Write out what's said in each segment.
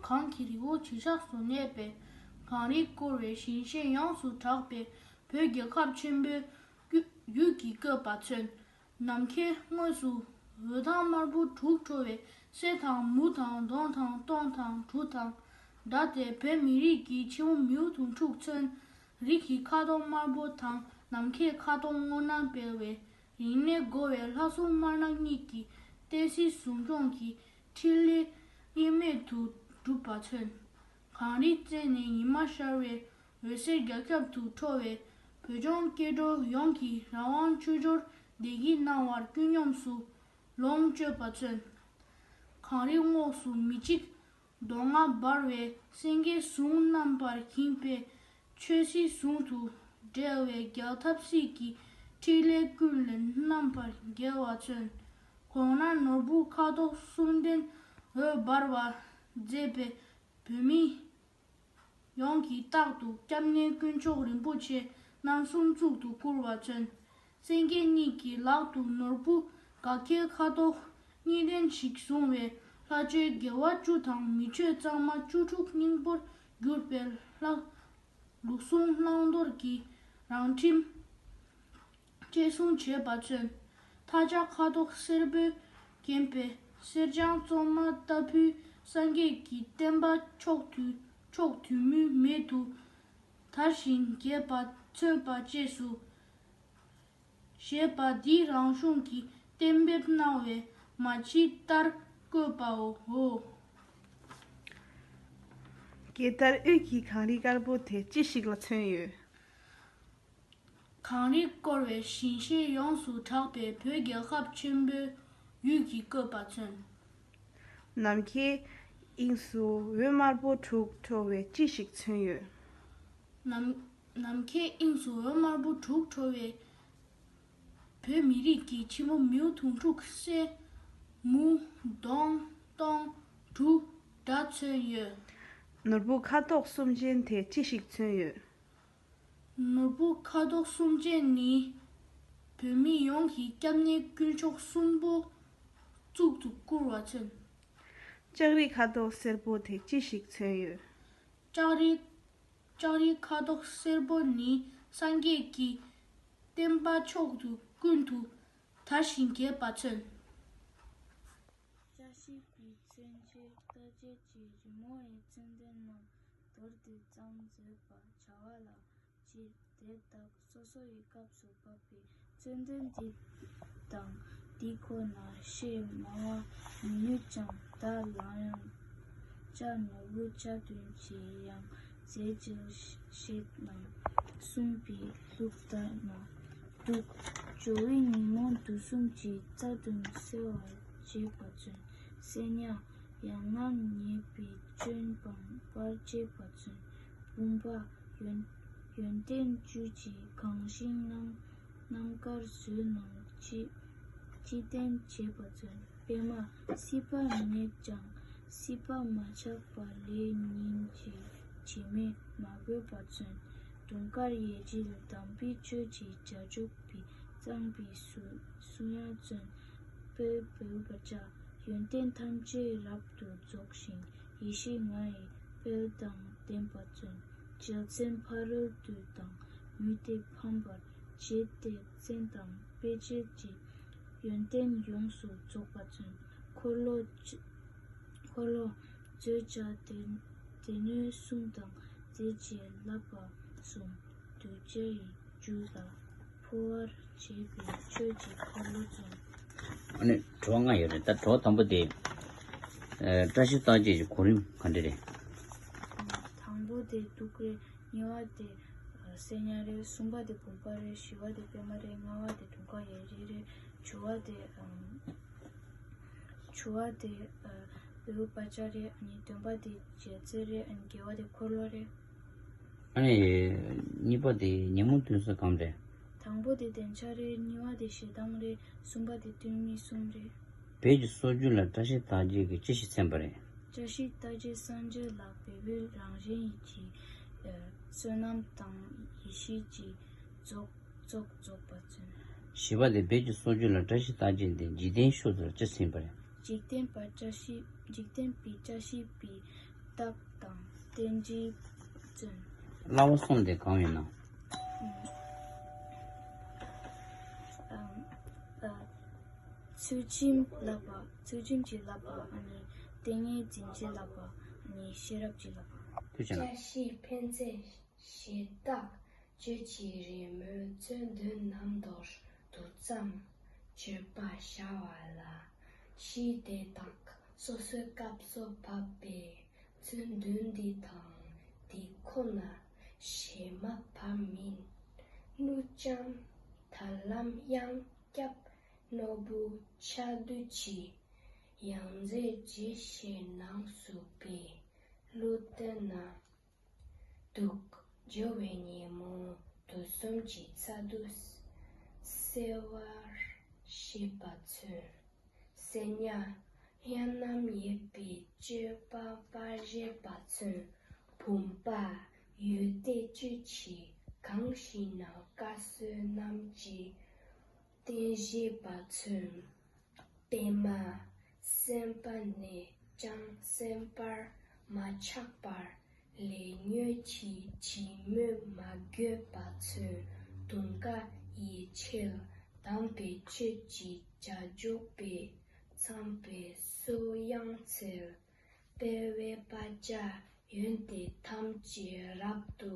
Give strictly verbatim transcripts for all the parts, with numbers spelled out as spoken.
གངས་ཀྱི་རི་བོ་བྱེ་བྲག་ཏུ་གནས་པའི། གངས་རིས་བསྐོར་བའི་ཞིང་གཤེགས་ཡོངས་སུ་གྲགས་པའི། བོད་རྒྱལ་ཁབ་ཆེན་པོའི་ཡུལ་གྱིས་བཀོད་པ་མཚོན། ནམ་མཁའི་ངོས་སུ་འོད་མདངས་དམར་པོ་དྲུག་འཕྲོ་བའི། གསེར་དང་མུ་དང་སྡོང་དང་སྟོང་དང་གྲུ་དང་། སྒྲ་དེ་བོད་མི་རིགས་ཀྱི་ཕྱི་མོ་མིའུ་གདུང་དྲུག་མཚོན། རིགས་ཀྱི་ཁ་དོག་དམར་པོ་དང་ནམ་མཁའི་ཁ་དོག་སྔོ་ནག་སྤེལ་བའི། རིག་གནས་བགོ་བའི་ལྷ་སྲུང་དམར་ནག་གཉིས་ཀྱི་བསྟན་སྲིད་ཟུང་སྐྱོང་གི་འཕྲིན་ལས་དབྱེར་མེད་དུ་གྲུབ་པ་མཚོན། གངས་རིའི་རྩེ་ནས་ཉི་མ་ཤར་བའི་འོད་ཟེར་རྒྱ་ཁྱབ་ཏུ་འཕྲོ་བས། བོད་ལྗོངས་སྐྱེ་འགྲོ་ཡོངས་ཀྱི་རང་དབང་ཆོས་འབྱོར་བདེ་སྐྱིད་སྣང་བར་ཀུན་སྙོམས་སུ་ལོངས་སྤྱོད་པ་མཚོན། གངས་རིའི་ངོགས་སུ་མི་འཇིགས་གདོང་ལྔ་འབར་བའི། སེང་གེའི་གཟུགས་རྣམ་པར་བསྒྱིངས་པའི། ཆོས་སྲིད་ཟུང་དུ་འབྲེལ་བའི། རྒྱལ་ཐབས་སྲིད་ཀྱི་འཕྲིན་ལས་ཀུན་ལས་རྣམ་པར་རྒྱལ་བ་མཚོན། གོང་ན་ནོར་བུ་ཁ་དོག་གསུམ་ལྡན་འོད་འབར་བ་མཛད་པའི། བོད་མི་ཡོངས་ཀྱིས་རྟག་ཏུ་སྐྱབས་གནས་དཀོན་མཆོག་རིན་པོ་ཆེ་རྣམ་གསུམ་གཙུག་ཏུ་བཀུར་བ་མཚོན། སེང་གེ་གཉིས་ཀྱི་ལག་ཏུ་ནོར་བུ་དགའ་སྐྱིད་ཁ་དོག་གཉིས་ལྡན་ཞིག་བཟུང་བའི། ལྷ་ཆོས་དགེ་བ་བཅུ་དང་མི་ཆོས་གཙང་མ་བཅུ་དྲུག་སྙིང་པོར་གྱུར་པའི་ལྷ། ལུགས་ཟུང་བླང་དོར་གྱི་རང་ཁྲིམས་གཅེས་སྲུང་བྱེད་པ་མཚོན། མཐའ་ལྕགས་ཁ་དོག་སེར་པོས་བརྒྱན་པའི། གསེར་སྦྱངས་བཙོ་མ་ལྟ་བུའི། སངས་རྒྱས་ཀྱི་བསྟན་པ་མཆོག་ཐུན་མཆོག་ཐུན་མུན་མེད་དུ་དར་ཞིང་རྒྱས་པ་མཚོན་པ་བཅས་སུ། ཞེས་པ་འདི་རང་གཞུང་གིས་གཏན་འབེབས་གནང་བའི་མ་ཕྱི་ལྟར་བཀོད་པའོ། སྐྱེས་ལྟར་དབུས་ཀྱི་གངས་རི་དཀར་པོ་དེ་ཅི་ཞིག་ལ་མཚོན་ཡོད། གངས་རིས་བསྐོར་བའི་ཞིང་གཤེགས་ཡོངས་སུ་གྲགས་པའི་བོད་རྒྱལ་ཁབ་ཆེན་པོའི་ཡུལ་གྱིས་བཀོད་པ་མཚོན། ནམ་མཁའི་དབྱིངས་སུ་འོད་དམར་པོ་དྲུག་འཕྲོ་བས་ཅི་ཞིག་མཚོན་ཡོད། ནམ་ནམ་མཁའི་དབྱིངས་སུ་འོད་དམར་པོ་དྲུག་འཕྲོ་བས། བོད་མི་རིགས་ཀྱི་ཕྱི་མོ་མིའུ་གདུང་དྲུག་གསེར། མུ། སྡོང་། སྟོང་། གྲུ། སྒྲ་མཚོན་ཡོད། ནོར་བུ་ཁ་དོག་གསུམ་ཅན་དེ་ཅི་ཞིག་མཚོན་ཡོད། ནོར་བུ་ཁ་དོག་གསུམ་ཅན་ནི། བོད་མི་ཡོངས་ཀྱི་སྐྱབས་གནས་དཀོན་མཆོག་གསུམ་པོ་གཙུག་ཏུ་བཀུར་བ་མཚོན། ལྕགས་རི་ཁ་དོག་སེར་པོ་དེ་ཅི་ཞིག་མཚོན་ཡོད། ལྕགས་རི། ལྕགས་རི་ཁ་དོག་སེར་པོ་ནི་སངས་རྒྱས་ཀྱི་བསྟན་པ་མཆོག་ཏུ་ཀུན་ཏུ་དར་ཞིང་རྒྱས་པ་མཚོན། བཀྲ་ཤིས་པའི་མཚོན་ཆས་རྟ་དཔྱད་ཀྱི་རི་མོ་ཡི་མཚོན་དོན་རྣམས་མདོར་བསྡུས་ཙམ་བརྗོད་པར་བྱ་བ་ལ། སྤྱིར་དེབ་དག་སོ་སོ་ཡི་སྐབས་སུ་བབས་པའི་མཚོན་དོན་འདི་དང་འདི་ཁོ་ན་ཤེས་སྨྲ་བ་མི་ནུས་ཀྱང་། ད་ལམ་ཡང་ལྕགས་ནོར་བུ་ལྕགས་བདུན་གྱི་ཡང་རྫས་ཅིག་ཤེས་རྣམས་གསུངས་པའི་ལུགས་ལྟར་ན་འདུག། ཇོ་བོའི་ཉིན་མོ་དུས་གསུམ་གྱི་རྩ་དོན་གསལ་བར་བྱེད་པ་མཚོན། གསེར་ཉ་ཡང་ངམ་ཉེས་པའི་སྐྱོན་སྤང་བར་བྱེད་པ་མཚོན། བུམ་པ་ཡོན་ཡོན་ཏན་བཅུད་ཀྱི་གང་ཞིང་རྣམ་རྣམ་དཀར་བཟོས་རྣམས་སྤྱི་སྤྱི་བསྟན་བྱེད་པ་མཚོན། པད་མ་སྲིད་པ་མེད་ཀྱང་སྲིད་པ་མ་ཆགས་པ་ལས་ཉིན་གྱི་བྱེ་མས་མ་གོས་པ་མཚོན། དུང་དཀར་ཡེ་ཤེས་དམ་པའི་ཆོས་ཀྱི་བྱ་སྤྱོད་པའི་གཙང་པའི་སུ་སུ་ཡང་མཚོན། དཔལ་བེའུ་བ་ཅ་ཡོན་ཏན་ཐམས་ཅད་རབ་ཏུ་རྫོགས་ཤིང་ཡེ་ཤེས་ལྔ་ཡི་དཔལ་དང་ལྡན་པ་མཚོན། རྒྱལ་མཚན་ཕ་རོལ་ཏུ་དང་མུ་སྟེགས་ཕམ་པར་བྱེད་དེ་མཚན་དང་དཔེ་བྱད་ཀྱི་ཡོན་ཏན་ཡོངས་སུ་རྫོགས་པ་མཚོན། འཁོར་ལོ་འཁོར་ལོ་མཛོད་བྱ་སྡེ་སྡེ་སྣོད་གསུམ་དང་རྫས་ཀྱི་བསླབ་པ་གསུམ་གདུལ་བྱ་ཡི་རྒྱུད་ལ་འཕོ་བར་བྱེད་པའི་ཆོས་ཀྱི་འཁོར་ལོ་མཚོན། ཨ་ནི་དྲི་བ་ལྔ་ཡོད་རེད། ད་དྲི་བ་དང་པོ་དེ། ཨ་བཀྲ་ཤིས་རྟགས་བརྒྱད་ཀྱི་གོ་རིམ་ག་འདྲ་རེད། དང་པོ་དེ་གདུགས་རེད། གཉིས་པ་དེ་གསེར་ཉ་རེད། གསུམ་པ་དེ་བུམ་པ་རེད། བཞི་པ་དེ་པད་མ་རེད། ལྔ་པ་དེ་དུང་དཀར་ཡེ་ཤེས་རེད། བཅུ་པ་དེ་ཨམ། བཅུ་པ་དེ་ཨ་བེའུ་བ་ཅ་རེད། ཨ་ནི་བདུན་པ་དེ་རྒྱལ་མཚན་རེད། ཨ་ནི་བརྒྱད་པ་དེ་འཁོར་ལོ་རེད། ཨ་ནི་གཉིས་པ་དེ་ཉིན་མོ་དུས་སུ་གང་རེད། དང་པོ་དེ་བདེ་འཇགས་རེད། གཉིས་པ་དེ་ཞེ་སྡང་རེད། གསུམ་པ་དེ་སྟོང་ཉིད་གསུམ་རེད། བོད་ཀྱི་སྲོལ་རྒྱུན་ལ་བཀྲ་ཤིས་རྟགས་བརྒྱད་ཀྱིས་ཅི་ཞིག་མཚོན་པ་རེད། བཀྲ་ཤིས་རྟགས་བརྒྱད་སངས་རྒྱས་ལ་བོད་པའི་རང་བཞིན་གྱི་ཨ་བསོད་ནམས་དང་ཡེ་ཤེས་ཀྱི་རྫོགས་རྫོགས་རྫོགས་པ་མཚོན། བཞི་པ་དེ་བོད་ཀྱི་སྲོལ་རྒྱུན་ལ་བཀྲ་ཤིས་རྟགས་བརྒྱད་འདི་འཇིག་རྟེན་ཤུལ་དུ་ཅི་ཟིན་པ་རེད། འཇིག་རྟེན་པ་བཀྲ་ཤིས་འཇིག་རྟེན་པའི་བཀྲ་ཤིས་པའི་ བརྟག་དང་རྟེན་འབྲེལ་བརྩོན། སླ་བོ་གསུམ་དེ་གང་ཡིན་ནམ། ཨམ། ཨ། ཚུལ་ཁྲིམས་བསླབ་པ། ཚུལ་ཁྲིམས་ཀྱི་བསླབ་པ། ཨ་ནི་ལྟས་ངན་འཛིན་གྱི་བསླབ་པ། ཨ་ནི་ཤེས་རབ་ཀྱི་བསླབ་པ། ཐུགས་རྗེ་ཆེ་གནང་། བཀྲ་ཤིས་ཕན་མཛད་ཞེ་དྲག་ཁྱོད་ཀྱི་རེ་སྨོན་མཚོན་དོན་རྣམ་དག་ཏུ་བརྩམས། མཆོད་པ་བྱ་བ་ལ་ཕྱིས་དེ་དག་སོ་སོའི་སྐབས་སུ་བབས་པའི་མཚོན་དོན་འདི་དང་འདི་ཁོ་ན་ཞེས་མ་ཕམ་མིན། དངུལ་ལྕམ་ཐར་ལམ་གཡང་སྐྱབས་ནོར་བུ་ཆ་བདུད་ཀྱི་ཡང་རྩེ་རྗེ་ཞེས་ནང་གསུངས་པའི་གླུ་བཏོན་ན། འདུག་འགྱུར་བའི་ཉིན་མོ་དུས་གསུམ་གྱི་ཚ་གདུང་སེལ་བར་བྱེད་པ་མཚོན། སེམས་ཉིད་གཡེང་རྣམ་ཡེངས་པའི་སྤྱོད་པ་སྤར་བྱེད་པ་མཚོན། བུམ་པ་ཡོན་ཏན་བཅུད་ཀྱིས་གང་ཞིག་ན་དཀར་བསིལ་རྣམས་ཀྱིས་བརྟེན་བྱེད་པ་མཚོན། པདྨ་སེམས་དཔའ་ནས་ཀྱང་སེམས་པར་མ་ཆགས་པར་ལས་ཉོན་གྱི་ཕྱི་མོས་མ་གོས་པ་མཚོན། དུང་དཀར་ཡེ་ཤེས་དམ་པའི་ཆོས་ཀྱི་བྱ་རྒྱུག་པས་ཚངས་པའི་གསོལ་དབྱངས་འཚལ། དཔལ་བེ་པ་ཅ་ཡོན་ཏན་ཐམས་ཅད་རབ་ཏུ་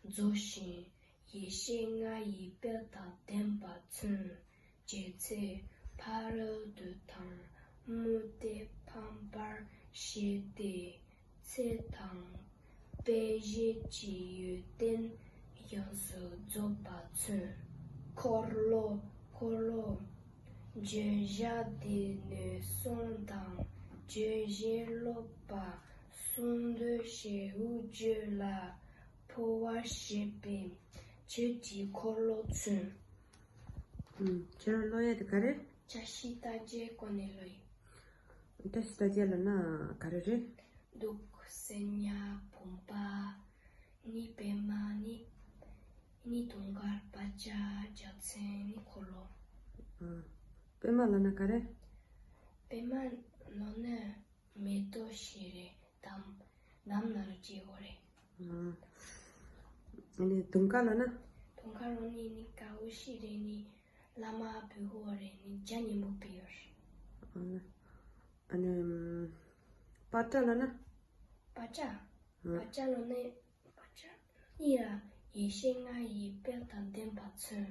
རྫོགས་ཤིང་ཡེ་ཤེས་ལྔ་ཡི་དཔལ་དང་ལྡན་པ་མཚོན། རྗེ་བཙུན་ཕ་རོལ་ཏུ་དང་མུ་སྟེགས་ཕམ་པར་བྱས་ཏེ་ཚེ་དང་དཔལ་བརྗོད་ཀྱི་ཡོན་ཏན་ཡོངས་སུ་རྫོགས་པ་མཚོན། འཁོར་ལོ་འཁོར་ལོ་བརྗོད་བྱ་སྡེ་སྣོད་གསུམ་དང་བརྗོད་བྱེད་ཀློག་པ་གསུམ་འདུས་བྱས་དབུ་བརྗོད་ལ་འཕོ་བར་བྱེད་པའི་ཆོས་ཀྱི་འཁོར་ལོ་མཚོན། ཨུམ། ཁྱེད་རང་ཀློག་ཡ་དེ་ག་རེ། བཀྲ་ཤིས་རྟགས་བརྒྱད་སྐོར་ནས་ཀློག་ཡིན། བཀྲ་ཤིས་རྟགས་བརྒྱད་ལབ་ན་ག་རེ་རེད། འདུག་སེམས་ཉིད་བུམ་པ། ནི་པདྨ་ནི། ནི་དུང་དཀར་བ་ཅ་རྒྱལ་མཚན་ནི་འཁོར་ལོ། ཨ། པདྨ་ལབ་ན་ག་རེ། པདྨ་ལབ་ན་མེ་ཏོག་ཞིག་རེད། འདམ་འདམ་ནང་ལ་སྐྱེ་བོ་རེད། ཨ་ནི་དུང་དཀར་ལབ་ན། དུང་དཀར་ལབ་ནི་ནི་དཀར་བོ་ཞིག་རེད། ནི་བླ་མ་བུ་གུ་རེད། ནི་ཇ་ཉིན་མོ་པི་ཡོར། ཨ་ནི་པ་ཏྲ་ལབ་ན། པ་ཏྲ། ཨ། པ་ཏྲ་ལབ་ནི་པ་ཏྲ་ནི་ཡ་ཡེ་ཤེས་ལྔ་ཡི་དཔལ་དང་ལྡན་པ་མཚོན།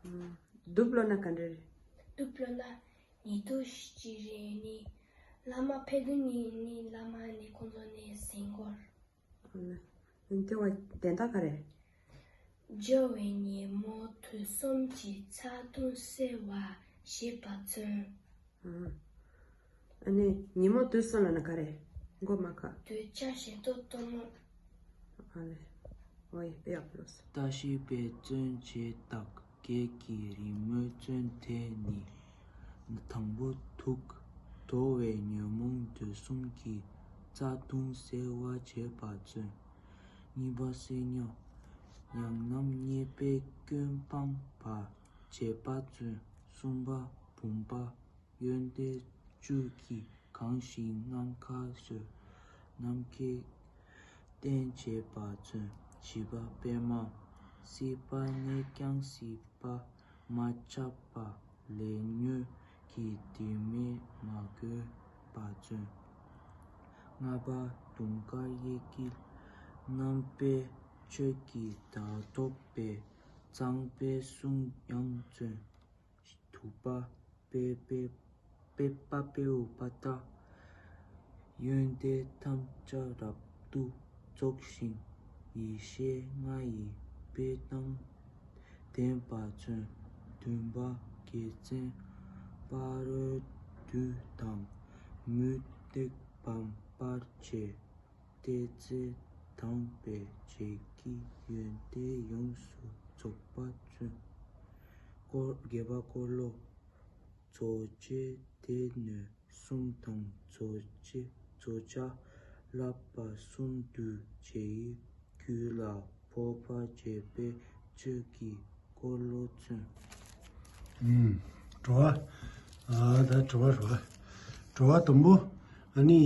ཨ། གདུགས་ལབ་ན་ག་འདྲ་རེད། གདུགས་ལབ་ན་ཉེ་དུ་ཞིག་རེད། ནི་བླ་མ་ཕེབས་དུས་ནི་ནི་བླ་མ་ནི་ཁོང་ཚོ་ནི་ཟིན་སྐོར། ཨ་ནི་དེ་བ་དན་རྟགས་ག་རེ། འགྱུར་བའི་ཉིན་མོ་དུས་གསུམ་གྱི་ཚ་གདུང་སེལ་བར་བྱེད་པ་མཚོན། ཨ་ནི་ཉིན་མོ་དུས་གསུམ་ལབ་ན་ག་རེ། མགོ་མ་ཁ། དུས་ཆ་ཞིག་ཏུ་གཏོར་མ། ཨ་ལེ། ཨོ་ཡེ་པེ་ཡག་པོ་ལོས། བཀྲ་ཤིས་པའི་བརྩོན་བྱེད་དག་བརྒྱད་ཀྱི་རི་མོའི་བརྩོན་དེ་ནི། དང་པོ་འདུག་འགྲོ་བའི་ཉོན་མོངས་དུག་གསུམ་གྱི་རྩ་ལྟུང་སེལ་བར་བྱེད་པ་མཚོན། གཉིས་པ་སེམས་ཉིད་ཡང་རྣམ་རྙེད་པའི་སྐྱོན་སྤང་བར་བྱེད་པ་མཚོན། གསུམ་པ་བུམ་པ་ཡོན་ཏན་བཅུད་ཀྱིས་གང་ཞིག་ནམ་མཁའ་སོགས་ནམ་མཁའི་རྟེན་བྱེད་པ་མཚོན། བཞི་པ་པདྨ་སྲིད་པ་ནས་ཀྱང་སྲིད་པ་མ་ཆགས་པ་ལས་ཉོན་གྱི་དྲི་མས་མ་གོས་པ་མཚོན། ལྔ་པ་དུང་དཀར་ཡེ་ཤེས་རྣམ་པའི་ཆོས་ཀྱི་བརྡ་ཐོབ་པའི་གཙང་པའི་གསུང་དབྱངས་མཚོན། དྲུག་པ་པེ་པེ་པེ་པ་པེའུ་པ་ཏྲ། ཡོན་ཏན་ཐམས་ཅད་རབ་ཏུ་རྫོགས་ཤིང་ཡེ་ཤེས་ལྔ་ཡི་དཔལ་དང་ལྡན་པ་མཚོན། བདུན་པ་རྒྱལ་མཚན་ཕ་རོལ་ཏུ་དང་མུ་སྟེགས་ཕམ་པར་བྱས་ཏེ་ཚེ་དང་བས་བྱེད་ཀྱི་ཡོན་ཏན་ཡོངས་སུ་རྫོགས་པ་མཚོན། འཁོར་བརྒྱད་པ་འཁོར་ལོ་རྫོགས་བྱེད་སྡེ་སྣོད་གསུམ་དང་རྫོགས་བྱེད་རྫོགས་བྱ་བསླབ་པ་གསུམ་འདུས་བྱས་ཀྱི་རྒྱུད་ལ་ཕོག་པར་བྱེད་པའི་ཆོས་ཀྱི་འཁོར་ལོ་མཚོན། ཨུམ། དྲི་བ། ཨ། ད་དྲི་བ་རེད་བ། དྲི་བ་དང་པོ། ཨ་ནི།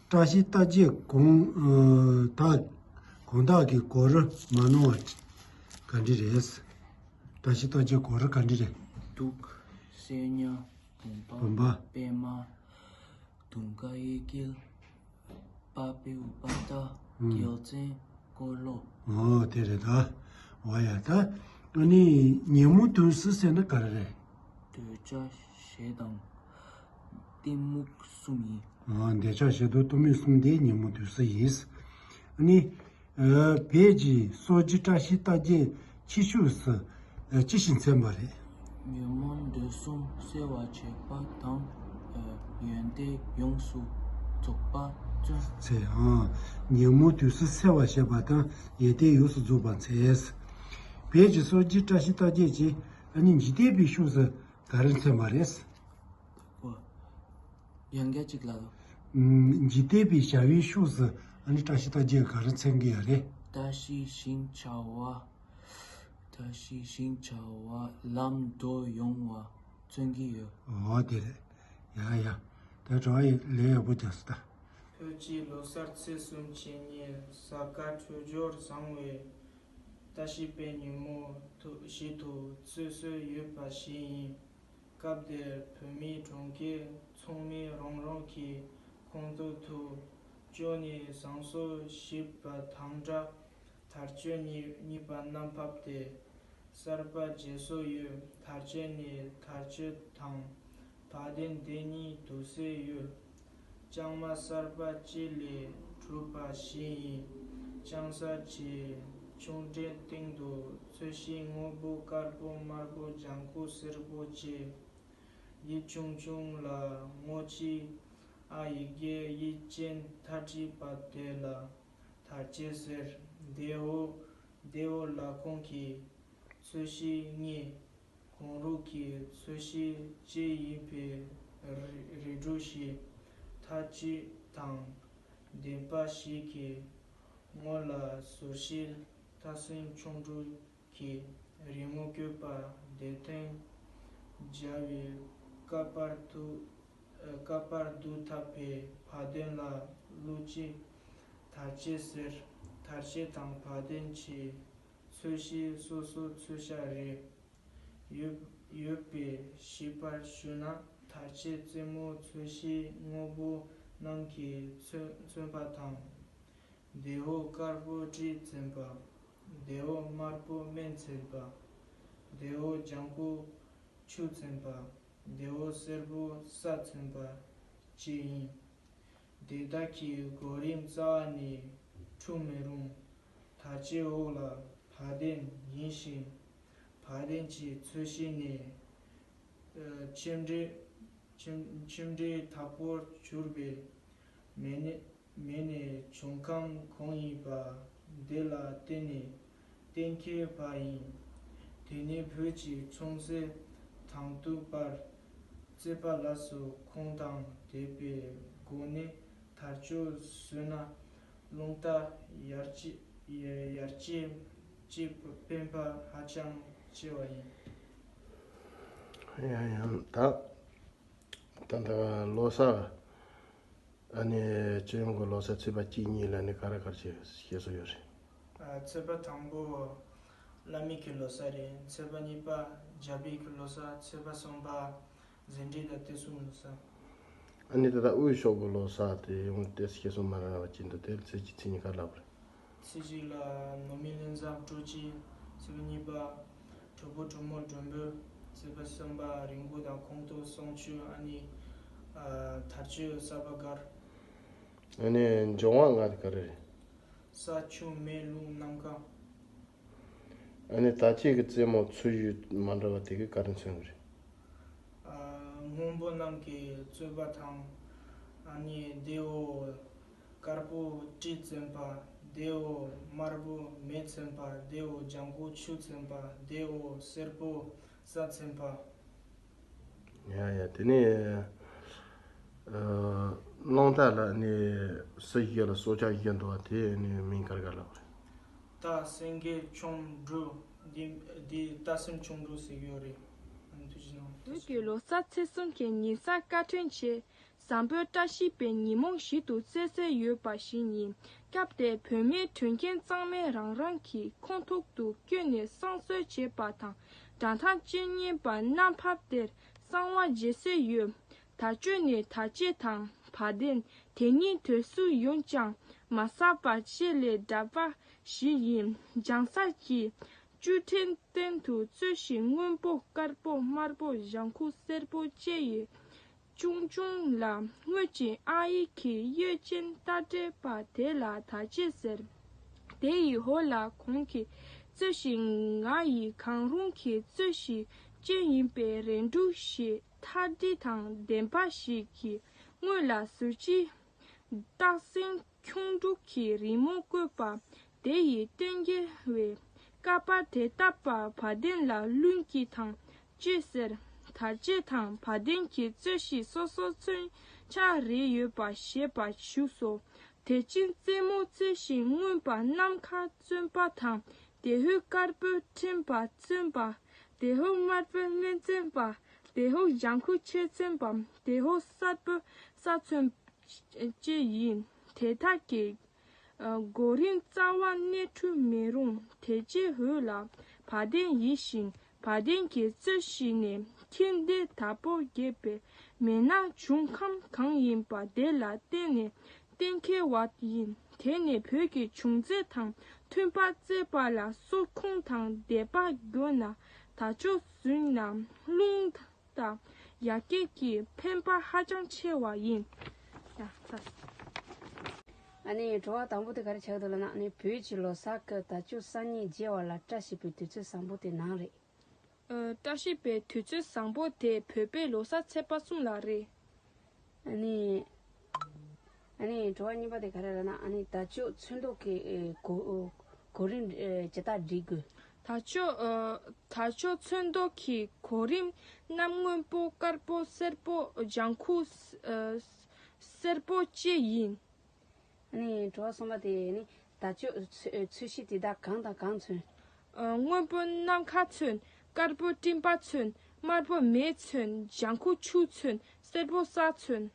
བཀྲ་ཤིས་རྟགས་བརྒྱད་གོང་ཨ་དག་གོང་དག་གི་སྒོར་མ་ནོར་བ་ག་འདྲ་རེད། བཀྲ་ཤིས་རྟགས་བརྒྱད་སྒོར་ག་འདྲ་རེད། དུག་སེར་ཉ་བུམ་པ་བུམ་པ་པད་མ་དུང་དཀར་གཡས་འཁྱིལ། པ་པེའུ་པ་ཏ། ཨུམ། རྒྱལ་མཚན་འཁོར་ལོ། ཨོ་དེ་རེད་ད། འོ་ཡ་ད། ཨ་ནི་ཉིན་མོ་དུས་སུ་ཟེར་ན་ག་རེ་རེད། འདོད་ཆགས་ཞེ་སྡང་གཏི་མུག་གསུམ་ཡིན། ཨོ་འདོད་ཆགས་ཞེ་སྡང་གཏི་མུག་གསུམ་དེ་ཉིན་མོ་དུས་སུ་ཡིན། ཨ་ནི། ཨ་བོད་ཀྱི་སྲོལ་རྒྱུན་བཀྲ་ཤིས་རྟགས་བརྒྱད་ཕྱི་ཕྱོགས་སུ་ཨ་ཅི་ཞིག་མཚོན་པ་རེད། ཉོན་མོངས་འདོད་གསུམ་སེལ་བར་བྱེད་པ་དང་། ཨ་ཡོན་ཏན་ཡོངས་སུ་རྫོགས་པ་མཚོན། ཚེ་ཨང་། ཉིན་མོ་དུས་སུ་སེལ་བར་བྱེད་པ་དང་ཡོན་ཏན་ཡོངས་སུ་རྫོགས་པ་མཚོན། བོད་ཀྱི་སྲོལ་རྒྱུན་བཀྲ་ཤིས་རྟགས་བརྒྱད་ཀྱི་ཨ་ནི་འཇིག་རྟེན་པའི་ཕྱོགས་སུ་ག་རེ་མཚོན་པ་རེད། ཡང་བསྐྱར་གཅིག་ལ། འཇིག་རྟེན་པའི་བྱ་བའི་ཕྱོགས་སུ་ཨ་ནི་བཀྲ་ཤིས་རྟགས་བརྒྱད་ག་རེ་མཚོན་གྱི་ཡོད་རེད། བཀྲ་ཤིས་ཤིང་བྱ་བ། བཀྲ་ཤིས་ཤིང་བྱ་བ་ལམ་འགྲོ་ཡོང་བ་མཚོན་གྱི་ཡོད། འོ་དེ་རེད། ཡ་ཡ། ད་གྲོགས་ཡིན་ལས་ཡག་པོ་རྒྱག་སོང་ད། བོད་ཀྱི་ལོ་གསར་ཚེས་གསུམ་གྱི་ཉིན་གཟའ་སྐར་འཕྲོད་སྦྱོར་བཟང་བས། བཀྲ་ཤིས་པའི་ཉིན་མོ་ཞིག་ཏུ་བརྩི་སྲོལ་ཡོད་པ་ཞིག་ཡིན། སྐབས་དེར་བོད་མིའི་གྲོང་ཁྱེར་ཚང་མས་རང་རང་གི་ཁང་ཐོག་ཏུ་བྱོན་ནས་བསང་གསོལ་ཞུས་པ་དང་སྦྲགས། དར་ལྕོག་གཉིས་གཉིས་པ་བསྣམས་ཕབ་སྟེ་གསར་པ་བརྗེ་སྲོལ་ཡོད། དར་ལྕོག་ནས་དར་ལྕོག་དང་བ་དན་དེ་གཉིས་འདུག་སྲོལ་ཡོད། ལྕང་མ་གསར་པ་གཅིག་ལས་གྲུབ་པ་ཞིག་ཡིན། ལྕང་གསར་གྱི་ཆུང་འབྲས་སྟེང་དུ་ཚོས་གཞི་སྔོན་པོ་དཀར་པོ་དམར་པོ་ལྗང་ཁུ་སེར་པོ་བཅས། ཡིག་ཆུང་ཆུང་ལ་སྔོ་ཕྱི་ཨ་ཡིག་གེ་ཡིད་ཅན་མཐའ་བྲིས་པ་དེ་ལ་དར་ལྕོག་ཟེར། དེའོ་དེའོ་ལ་ཁོང་གི་ཚོས་གཞི་ལྔས་གང་རུང་གི་ཚོས་གཞི་གཅིག་ཡིན་པའི་རིགས་རིགས་དྲུག་ཞིག་མཐའ་གཅིག་དང་ལྡན་པ་ཞིག་གི་ངོས་ལ་ཟུར་གཞི་སྟག་སེང་ཆུང་འབྲུག་གི་རི་མོ་བཀོད་པ་དེ་སྟེང་སྦྱར་བའི་ཀ་པར་དུ་ཀ་པར་དུ་བཏབ་པའི་བ་དན་ལ་གླུ་གཅིག་དར་ལྕོག་ཟེར། དར་ལྕོག་དང་བ་དན་གྱི་ཚོས་གཞི་སོ་སོ་ཚོས་ཤ་རེ་ཡོད་ཡོད་པའི་ཞིབ་པར་ཞུས་ན། དར་ལྕོག་རྩེ་མོ་ཚོས་གཞི་སྔོན་པོ་རྣམས་ཀྱིས་མཚོན་མཚོན་པ་དང་། དེའོ་དཀར་པོ་དྲི་བཙན་པ། དེའོ་དམར་པོ་སྨན་མཚོན་པ། དེའོ་ལྗང་ཁུ་ཆུ་མཚོན་པ། དེའོ་སེར་པོ་ས་མཚོན་པ་བཅས་ཡིན། དེ་དག་གི་གོ་རིམ་རྩ་བ་ནས་འཁྲུག་མི་རུང་། དར་ལྕོག་འོག་ལ་བ་དན་ཡིན་ཞིང་། བ་དན་གྱི་ཚོས་གཞི་ནས་ཨ་ཆུ་འབྲས་ཆུ་ཆུ་འབྲས་དག་པོར་གྱུར་པའི་མེ་ནི་མེ་ནི་བྱང་ཁམས་གང་ཡིན་པ་དེ་ལ་བརྟེན་ནས་གཏན་འཁེལ་བ་ཡིན། དེ་ནི་བོད་ཀྱི་ཆུང་སྲིད་དང་དུས་བར་རྩོད་པ་ལ་སོགས་གང་དང་འདྲ་བའི་སྒོ་ནས་དར་ལྕོག་བཟོས་ན་རླུང་རྟ་ཡར་རྒྱས་ཡར་རྒྱས་ཀྱི་དཔེ་ཕན་ཧ་ཅང་ཆེ་བ་ཡིན། ཡང་ཡང་ད་ད་ལྟ་ལོ་གསར་ཨ་ནི་སྤྱི་ཡོངས་ཀྱི་ལོ་གསར་ཚེས་པ་གཅིག་གཉིས་ལ་ནི་ག་རེ་ག་རེ་བྱེད་བྱེད་སྲོལ་ཡོད་རེད། ཨ་ཚེས་པ་དང་པོ་བླ་མའི་གི་ལོ་གསར་རེད། ཚེས་པ་གཉིས་པ་རྒྱལ་པོའི་གི་ལོ་གསར། ཚེས་པ་གསུམ་པ་མཛད་འཕྲིན་དང་བསྟན་སྲུང་ལོ་གསར། ཨ་ནི་ད་ལྟ་དབུས་ཕྱོགས་ཀྱི་ལོ་གསར་དེ་ཡང་ཏོག་ཙམ་ཞིབ་གསལ་མ་རེད་པ། ཅི་འདུག་དེ་ཚེས་གཅིག་ཚེས་གཉིས་ག་རེ་ལབ་པ་རེད། ཚེས་གཅིག་ལ་ནོར་མི་ལྷུན་འཛོམས་སྤྲོ་སྐྱིད། ཚེས་པ་གཉིས་པ་གྲོགས་པོ་གྲོགས་མོ་མགྲོན་འབོད། ཚེས་པ་གསུམ་པ་རི་མགོ་དང་ཁོང་ཏོ་གསུང་ཆོས། ཨ་ནི་ཨ་དར་ལྕོག་གསར་པ་དཀར། ཨ་ནི་འབྱུང་བ་ལྔ་དེ་ག་རེ་རེད། ས་ཆུ་མེ་རླུང་གནམ་གང་། ཨ་ནི་ད་ཅི་གི་རྩེ་མོ་ཚོས་གཞི་མ་འདྲ་བ་དེ་གི་ག་རེ་མཚོན་གི་རེད། ཨ་སྔོན་པོ་རྣམས་ཀྱི་རྩོད་པ་དང་། ཨ་ནི་དེའོ་དཀར་པོ་དྲི་བཙན་པ། དེའོ་དམར་པོ་མེ་མཚོན་པ། དེའོ་ལྗང་ཁུ་ཆུ་མཚོན་པ། དེའོ་སེར་པོ་ས་མཚོན་པ། ཡ་ཡ་དེ་ནས་ཨ་རླུང་རྟ་ལ་ནི་སྲོལ་བཞི་ལ་སྲོག་ཆགས་བཞི་འདུག་པ་དེ་ནི་མིང་ག་རེ་ག་ལབ་པ་རེད། རྟ་སེང་གེ་ཁྱུང་འབྲུག་འདི་འདི་རྟ་སེམས་ཁྱུང་འབྲུག་ཟེར་གྱི་ཡོད་རེད། ཨ་ནི་ཐུགས་རྗེ་གནང་། བོད་ཀྱི་ལོ་གསར་ཚེས་གསུམ་གྱི་ཉིན་གསར་སྐར་འཕྲོད་ཆེད། བཟང་པོའི་བཀྲ་ཤིས་པའི་ཉིན་མོ་ཞིག་ཏུ་བརྩི་སྲོལ་ཡོད་པ་ཞིག་ཡིན། སྐབས་དེར་བོད་མིའི་དོན་རྐྱེན་གཙང་མས་རང་རང་གི་ཁོངས་གཏོགས་དུ་བསྐྱོད་ནས་བསང་གསོལ་བྱེད་པ་དང་། གྲྭ་ཐང་བཅུ་གཉིས་པ་རྣམ་ཕབ་དེར་གསང་བ་བྱེད་སྲོལ་ཡོད། དར་ལྕོག་ནས་དར་ལྕེ་དང་བ་དན་དེ་ཉིད་དུས་སུ་ཡོང་ཀྱང་མ་བསགས་པ་བཅས་ལས་གྲྭ་པ་ཞིག་ཡིན། བྱང་ས་ཀྱི་བཅུད་ཕྲན་སྟེང་དུ་བཙོས་ཤིང་སྔོན་པོ་དཀར་པོ་དམར་པོ་ལྗང་ཁུ་སེར་པོ་བཅས་ཡོད། ཆུང་ཆུང་ལ་སྔོན་གྱི་ཨ་ཡིག་གི་གཡོ་ཅན་རྟ་དྲེལ་པ་དེ་ལ་དར་ལྕེ་ཟེར། དེ་ཡི་འོག་ལ་གོང་གི་བཙོས་ཤིང་ང་ཡི་གང་རུང་གི་བཙོས་ཤིང་ཅན་ཡིན་པའི་རས་འབྲུ་ཞེས་ཐག་འདྲི་དང་ལྡན་པ་ཞིག་གི་སྔོན་ལ་ཟུར་གྱི་སྟག་སེང་ཁྱུང་འབྲུག་གི་རི་མོ་བཀོད་པ་དེ་ཡི་སྟེང་གི་བའི་ཀ་པ་དེ་བཏབ་པ་བ་དན་ལ་ལུང་གི་དང་ལྕེ་ཟེར། དར་ལྕེ་དང་བ་དན་གྱི་བཙོས་ཤིང་སོ་སོ་མཚོན་ཆ་རེ་ཡོད་པ་ཞེས་པ་བཞུགས་སོ། དེ་བཞིན་རྩེ་མོ་བཙོས་ཤིང་མངོན་པ་ནམ་མཁའ་མཚོན་པ་དང་དེ་འོག་དཀར་པོའི་ཕྲེང་བ་མཚོན་པ། དེ་འོག་དམར་པོའི་སྨན་མཚོན་པ། དེ་འོག་ལྗང་ཁུ་ཆུ་མཚོན་པ། དེ་འོག་སེར་པོའི་ས་མཚོན་བཅས་ཡིན། དེ་དག་གི་ཨ་གོ་རིམ་རྩ་བ་ནས་འཁྲུལ་མི་རུང་། དེ་རྗེས་འོག་ལ་བ་དན་ཡིད་བཞིན་བ་དན་གྱི་བཙོས་ཤིང་ནས་འཁྱིལ་འདི་དྭགས་པོ་རྒྱས་པའི་མེ་ནང་འབྱུང་ཁམས་གང་ཡིན་པ་དེ་ལ་བརྟེན་ནས་གཏན་འཁེལ་བ་ཡིན། དེ་ནི་བོད་ཀྱི་བྱུང་རྫས་དང་མཐུན་པར་བརྩིས་པ་ལ་སོགས་ཁུངས་དང་ལྡེབ་པ་དགོས་ན་དར་ལྕོག་བཟུང་ན་རླུང་དང་ཡར་རྒྱས་ཀྱི་ཕན་པ་ཧ་ཅང་ཆེ་བ་ཡིན། ཡ་ཚ། ཨ་ནི་དྲི་བ་དང་པོ་དེ་ག་རེ་ཆགས་འདུག་ལབ་ན། ཨ་ནི་བོད་ཀྱི་ལོ་གསར་གྱི་དར་ལྕོག་གསར་རྙིང་བརྗེ་བ་ལ་བཀྲ་ཤིས་པའི་དུས་ཚོད་བཟང་པོ་དེ་ནམ་རེད། ཨ་བཀྲ་ཤིས་པའི་དུས་ཚོད་བཟང་པོ་དེ་བོད་པའི་ལོ་གསར་ཚེས་པ་གསུམ་ལ་རེད། ཨ་ནི། ཨ་ནི་དྲི་བ་གཉིས་པ་དེ་ག་རེ་ལབ་ན། ཨ་ནི་དར་ལྕོག་ཚོན་མདོག་གི་ཨེ་གོ་གོ་རིམ་ཨེ་ཇི་ལྟར་སྒྲིག་དགོས། དར་ལྕོག་ཨ་དར་ལྕོག་ཚོན་མདོག་གི་གོ་རིམ་རྣམས་སྔོན་པོ་དཀར་པོ་སེར་པོ་ལྗང་ཁུ་ཨ་སེར་པོ་བཅས་ཡིན། ཨ་ནི་དྲི་བ་གསུམ་པ་དེ་ནི་དར་ལྕོག་ཚོས་ཚོས་གཞི་དེ་དག་གང་དང་གང་མཚོན། ཨ་སྔོན་པོ་ནམ་མཁའ་མཚོན། དཀར་པོ་སྤྲིན་པ་མཚོན། དམར་པོ་མེ་མཚོན། ལྗང་ཁུ་ཆུ་མཚོན། སེར་པོ་ས་མཚོན།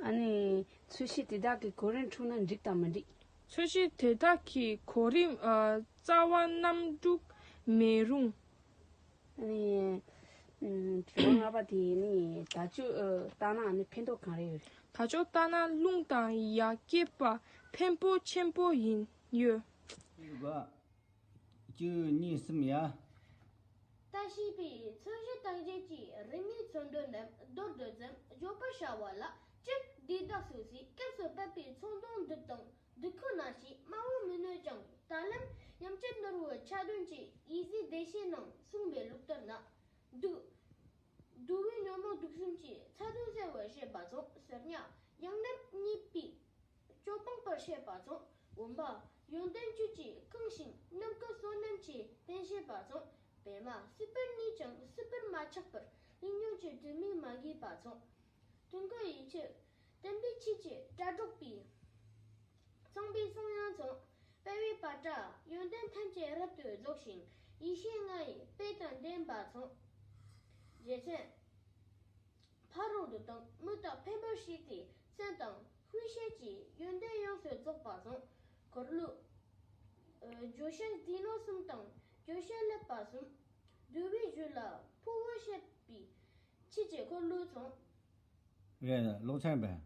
ཨ་ནི་ཚོས་གཞི་དེ་དག་གི་གོ་རིམ་འཁྲུགས་ན་འགྲིག་དང་མི་འགྲིག། ཚོས་གཞི་དེ་དག་གི་གོ་རིམ་ཨ་རྩ་བ་རྣམས་འཁྲུགས་མི་རུང་། ཨ་ནི། ཨུམ། དྲི་བ་ལྔ་པ་དེ་ནི་དར་ལྕོག་ཨ་བཏགས་ན་ནི་ཕན་ཐོགས་གང་རེ་ཡོད་རེད། དར་ལྕོག་བཏགས་ན་རླུང་དང་ཡར་རྒྱས་པ་ཕན་པོ་ཆེན་པོ་ཡིན་ཡོད། བཅུ་གཉིས་གསུམ་ཡ། བཀྲ་ཤིས་པའི་ཚོས་གཞི་བཏགས་རྗེས་ཀྱི་རིག་གནས་འཚོལ་འདོད་རྣམས་མདོར་བསྡུས་ཙམ་བརྗོད་པར་བྱ་བ་ལ་སྤྱིར་འདི་དག་སོ་སོའི་སྐབས་སུ་བབས་པའི་ཚོགས་འདུ་འདི་དང་། འདི་ཁོ་ན་ཞིག་སྨྲ་བར་མི་ནུས་ཀྱང་། ད་ལན་ཡུམ་ཆེན་ནོར་བུ་ཆ་འདོན་གྱི་ཡི་ཟི་བདེ་བཤེས་ནང་གསུངས་པའི་ལུགས་ལྟར་ན། བསྡུ་བསྡུ་བའི་ཉོན་མོངས་དུག་གསུམ་གྱི་ཚ་གདུང་སེལ་བར་བྱེད་པ་དང་། གསེར་ཉ་ཡང་ནམ་གཉིས་པའི་སྐྱོན་སྤང་བར་བྱེད་པ་དང་། བུམ་པ་ཡོན་ཏན་བཅུད་ཀྱིས་བཀང་ཞིང་ནམ་མཁའི་བསོད་ནམས་ཀྱིས་བརྟན་བྱེད་པ་དང་། པདྨ་སྲིད་པར་གནས་ཀྱང་སྲིད་པར་མ་ཆགས་པར་ལྷོད་ཉམས་ཀྱི་དྲི་མས་མ་གོས་པ་དང་། དུང་དཀར་ཡིད་ཆེས་བརྟན་པའི་ཆོས་ཀྱི་སྒྲ་སྒྲོགས་པའི། ཚངས་པའི་གསུང་དབྱངས་དང་། སྤེལ་བའི་བ་ཏྲ་ཡོན་ཏན་ཐམས་ཅད་རབ་ཏུ་རྫོགས་ཤིང་། ཡེ་ཤེས་ལྔ་ཡི་དཔལ་དང་ལྡན་པ་དང་། རྗེ་བཙུན་ཕ་རོལ་ཏུ་དང་མི་དག་ཕན་པར་བྱེད་པའི་སེམས་དང་ཤེས་བྱའི་ཡོན་ཏན་ཡོངས་སུ་རྫོགས་པ་དང་། འཁོར་ལོའི་བརྗོད་བྱ་སྡེ་སྣོད་གསུམ་དང་བརྗོད་བྱ་ཀླད་པ་གསུམ། བསྡུ་བའི་རྒྱུད་ལ་འཕོ་བར་བྱེད་པའི་ཆོས་ཀྱི་འཁོར་ལོ་དང་། རེད། ཀློག་ཚར་པས།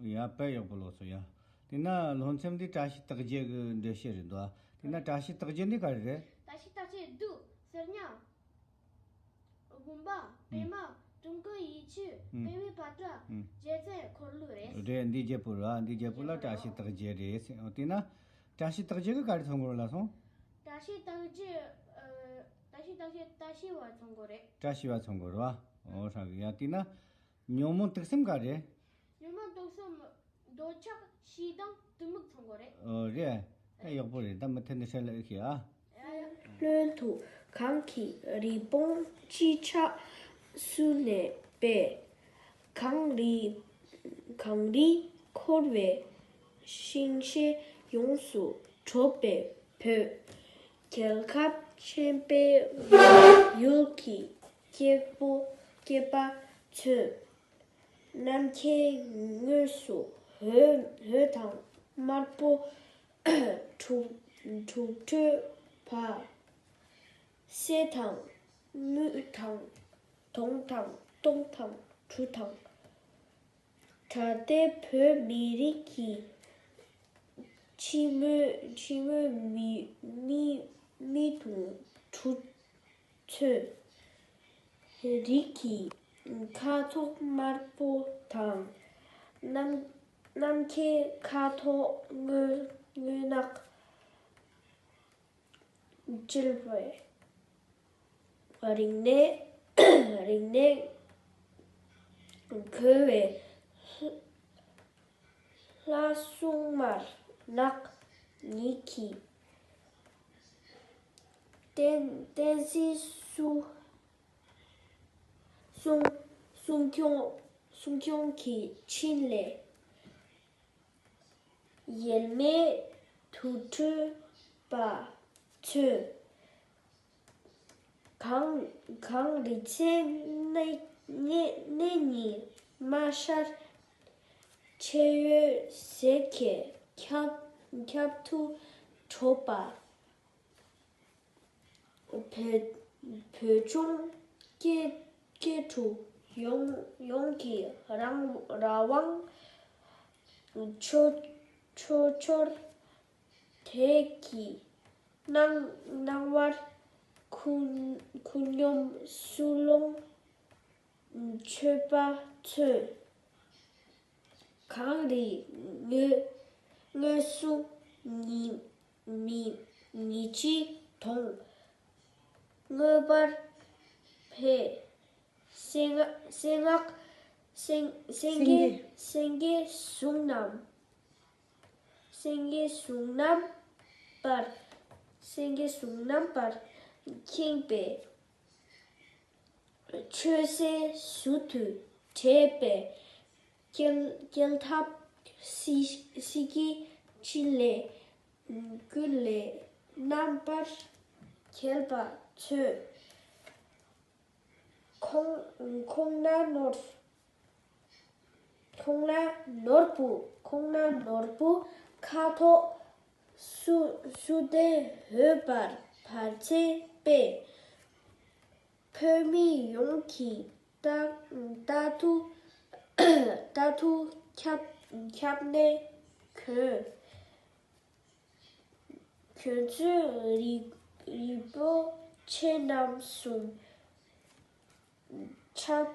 ཡ་དཔེ་ཡག་པོ་ཀློག་སོང་ཡ། དེས་ན་སློབ་ཚན་འདི་བཀྲ་ཤིས་རྟགས་བརྒྱད་ཀྱི་འགྲེལ་བཤད་རེད་འདུག་དེས་ན་བཀྲ་ཤིས་རྟགས་བརྒྱད་འདི་ག་རེ་རེད། བཀྲ་ཤིས་རྟགས་བརྒྱད་བསྡུ་གསེར་ཉ། བུམ་པ་པདྨ། དུང་དཀར་ཡིད་ཆེས། སྤེལ་བའི་བ་ཏྲ། རྗེ་བཙུན་འཁོར་ལོ་རེད། རེད། འདི་བརྒྱད་པོ་རེད། འདི་བརྒྱད་པོ་ལ་བཀྲ་ཤིས་རྟགས་བརྒྱད་རེད། དེས་ན་བཀྲ་ཤིས་རྟགས་བརྒྱད་ཀྱི་ག་རེ་མཚོན་གྱི་རེད་ལབ་སོང་། བཀྲ་ཤིས་རྟགས་བརྒྱད། ཨ། བཀྲ་ཤིས་རྟགས་བརྒྱད་བཀྲ་ཤིས་པ་མཚོན་གྱི་རེད། བཀྲ་ཤིས་པ་མཚོན་གྱི་རེད་བ། འོ་ཧྲ་གི་ཡ། དེས་ན། ཉོན་མོངས་དུག་གསུམ་ག་རེ། ཉོན་མོངས་དུག་གསུམ་འདོད་ཆགས་ཞེ་སྡང་གཏི་མུག་མཚོན་གྱི་རེད། ཨོ་རེད། ད་ཡག་པོ་རེད། ད་མུ་མཐུད་ནས་ཧྲ་ལ་ཨེ་ཤེས་ཨ། སྔོན་དུ་གང་གི་རི་བོང་ཅི་ཆགས་སུ་གནས་པས། གངས་རི་གངས་རིས་འཁོར་བའི་ཤིང་རྗེ་ཡོངས་སུ་གྲུབ་པའི་བོད་རྒྱལ་ཁབ་ཆེན་པོའི་ཡུལ་གྱི་སྐྱེས་བུ་སྐྱེས་པ་ཚོས། ནམ་མཁའི་ངོས་སུ་འོད་འོད་དང་དམར་པོ་དྲུག་དྲུག་འཕྲོས་པ། སེ་དང་དངུལ་དང་དོང་དང་སྟོང་དང་གྲུ་དང་། ད་ལྟའི་བོད་མི་རིགས་ཀྱི་ཕྱི་མོ་ཕྱི་མོ་མི་མི་མི་དུང་གྲུ་ཚོས་རིགས་ཀྱི་ཁ་དོག་དམར་པོ་དང་། ནམ་ནམ་མཁའི་ཁ་དོག་སྔོ་སྔོ་ནག་བསྒྱུར་བའི་རིག་གནས་རིག་གནས་གོ་བའི་ལྷ་སྲུང་དམར་ནག་གཉིས་ཀྱི་བསྟན་བསྟན་སྲིད་སྲུང་སྲུང་སྲུང་སྐྱོང་སྲུང་སྐྱོང་གི་ཕྲིན་ལས། ཡེལ་མེད་དུར་ཁྲོད་པ་ཚོས། གངས་གངས་རི་ཚེ་གནས་གནས་གནས་ཉིད་མ་ཤར། མཆེ་ཡོས་ཟེར་གྱི་ཁྱབ་ཁྱབ་ཏུ་གྲོལ་བ། བོད་བོད་ལྗོངས་སྐྱེ་སྐྱེ་དྲུག་ཡོངས་ཡོངས་ཀྱི་རང་རང་དབང་ཆོས་ཆོས་འབྱོར་དེ་གི་སྣང་སྣང་བར་ཀུན་ཀུན་སྙོམས་སུ་ལོངས། མཆོད་པ་མཚོན། གངས་རིའི་ངོས་ངོས་སུ་ཉི་མི་ཉི་ཁྲི་དོང་མངོན་པར་འཕེལ། སེང་སེང་སྔགས་སེང་སེང་གེ་སེང་གེ་གཟུགས་རྣམས། སེང་གེ་གཟུགས་རྣམ་པར། སེང་གེ་གཟུགས་རྣམ་པར་ཁེངས་པའི། ཆོས་སྲིད་ཟུར་དུ་འདྲེས་པའི། རྒྱལ་རྒྱལ་ཐབས་སྲིད་སྲིད་ཀྱི་ཕྲིན་ལས། ཀུན་ལས་རྣམ་པར་རྒྱལ་བ་མཚོན། ཁོང་ཁོང་ན་ནོར། ཁོང་ན་ནོར་བུ། ཁོང་ན་ནོར་བུ་ཁ་དོག་སུ་སུ་ལྟའི་འོད་འབར་བར་ཆད་པས། བོད་མི་ཡོངས་ཀྱི་ལྟ་ལྟ་ཐུག་ལྟ་ཐུག་ཁྱབ་ཁྱབ་ནས་གོན། གྱོན་ཚོས་རི་རི་བོ་ཆེ་རྣམ་གསུམ་ཁྱབ།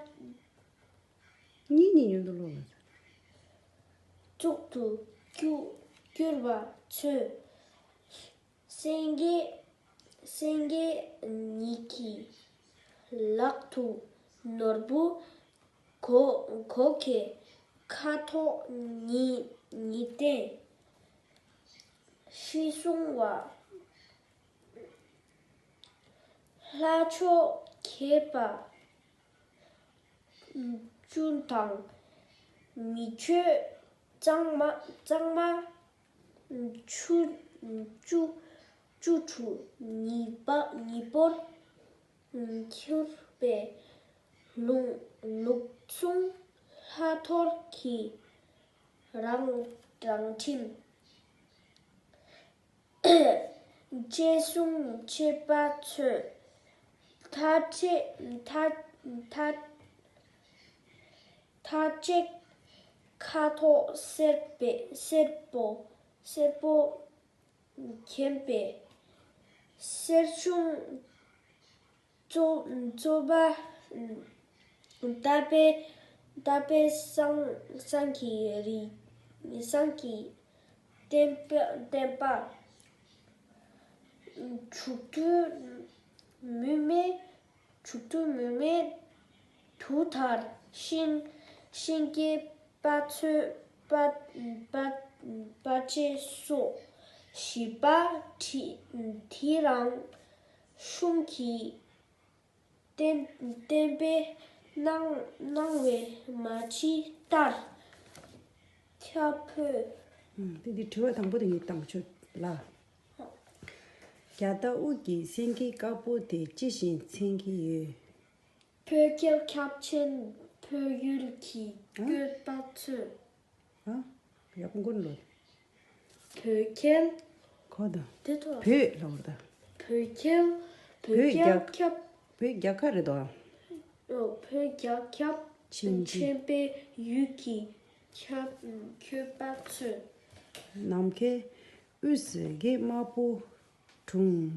གཉིས་གཉིས་ཡོད་འདུག་ལོ། གཙུག་ཏུ་གྱུར་གྱུར་པ་མཚོན། སེང་གེ་སེང་གེ་ཉིད་ཀྱི་ལག་ཏུ་ནོར་བུ་གོ་གོ་ཁའི་ཁ་དོག་ཉི་ཉི་ལྡན་ཤེས་གསུང་བ། ལྷ་མཆོག་མཁས་པ་བཅུ་དང་མི་ཆོས་གཙང་མ་གཙང་མ་བཅུ་བཅུ་བཅུ་དྲུག་ཉི་པ་ཉི་པོར་གྱུར་པའི་ལུགས་ལུགས་ཟུང་ལྷ་ཐོར་གྱི་རང་རང་ཁྲིམས། ཅེས་གསུངས་བྱེད་པ་མཚོན། མཐའ་བྲལ་མཐའ་མཐའ་མཐའ་བྲལ་ཁ་དོག་སེར་པོ་སེར་པོ་སེར་པོ་མཁྱེན་པའི་གསེར་གཞོང་གཙོ་གཙོ་བོ་དཔལ་དཔལ་བཟང་བཟང་གི་རིགས་བཟང་གི་བསྟན་པ་བསྟན་པ། དྲུག་ཏུ་མུ་མེད་དྲུག་ཏུ་མུ་མེད་དུ་དར་ཤིང་ཤིང་གི་པ་ཚོས་པ་པ་པ་ཅེ་སོགས་བཞི་པ་དྲི་དྲི་རང་གཞུང་གི་བསྟན་བསྟན་པའི་སྣང་སྣང་བའི་མ་ཕྱི་ལྟར་ཁྱབ་འཕོས། ཨང་། དེ་འདི་དྲི་བ་དང་པོ་དེ་ངས་བཏང་ཆོག་ལ། རྒྱ་སྟག་དབུ་གི་སེང་གེ་དཀར་པོ་དེ་ཅི་ཞིག་མཚོན་གྱི་ཡོད། བོད་རྒྱལ་ཁབ་ཆེན་ བོད་ཡུལ་གྱི་ཨ། བཀོད་པ་མཚོན། ཨ། ཡག་པོ་མགོ་ནས་ལོག་བོད་ཁྱིམ། གོ་དང་། དེ་ཐོག་བོད་ལ་བར་ད། བོད་ཁྱིམ། བོད་བོད་རྒྱལ་རྒྱལ་ཁབ། བོད་རྒྱལ་ཁབ་རེད་དོ། ཨོ། བོད་རྒྱལ་ཁབ་ཆེན་པོའི་ཆེན་པོའི་ཡུལ་གྱི་ཁྱབ་བཀོད་པ་མཚོན། ནམ་མཁའི་དབུས་སུ་གེགས་དམར་པོ་འཁྲུངས།